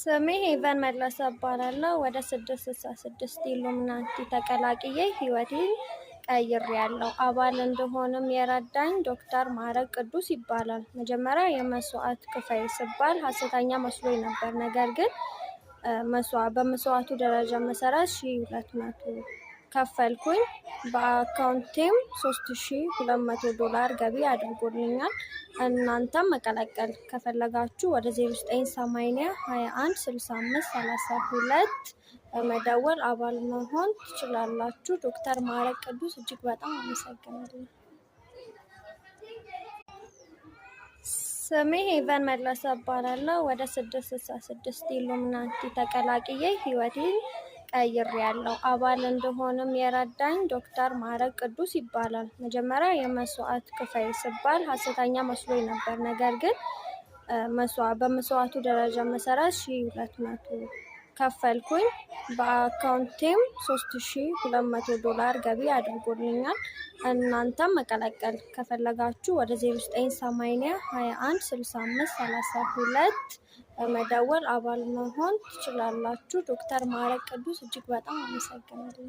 ስሜ ሄቨን መለሰ እባላለሁ። ወደ 666 ኢሉሚናቲ ተቀላቅዬ ህይወቴን ቀይሬያለሁ። አባል እንድሆንም የረዳኝ ዶክተር ማዕረግ ቅዱስ ይባላል። መጀመሪያ የመስዋዕት ክፈይ ስባል ሀሰተኛ መስሎኝ ነበር። ነገር ግን በመስዋዕቱ ደረጃ መሰረት 1200 ከፈልኩኝ። በአካውንቴም 3200 ዶላር ገቢ አድርጎልኛል። እናንተም መቀላቀል ከፈለጋችሁ ወደ 0980 21 65 32 በመደወል አባል መሆን ትችላላችሁ። ዶክተር ማዕረግ ቅዱስ እጅግ በጣም አመሰግናለሁ። ስሜ ሄቨን መለሰ እባላለሁ። ወደ 666 ኢሉሚናቲ ተቀላቅዬ ህይወቴን ቀይሬያለሁ። አባል እንድሆንም የረዳኝ ዶክተር ማዕረግ ቅዱስ ይባላል። መጀመሪያ የመስዋዕት ክፈይ ስባል ሀሰተኛ መስሎኝ ነበር። ነገር ግን በመስዋዕቱ ደረጃ መሰረት 1200 ከፈልኩኝ። በአካውንቴም 3200 ዶላር ገቢ አድርጎልኛል። እናንተም መቀላቀል ከፈለጋችሁ ወደ 0980 21 65 32 በመደወል አባል መሆን ትችላላችሁ። ዶክተር ማዕረግ ቅዱስ እጅግ በጣም አመሰግናለሁ።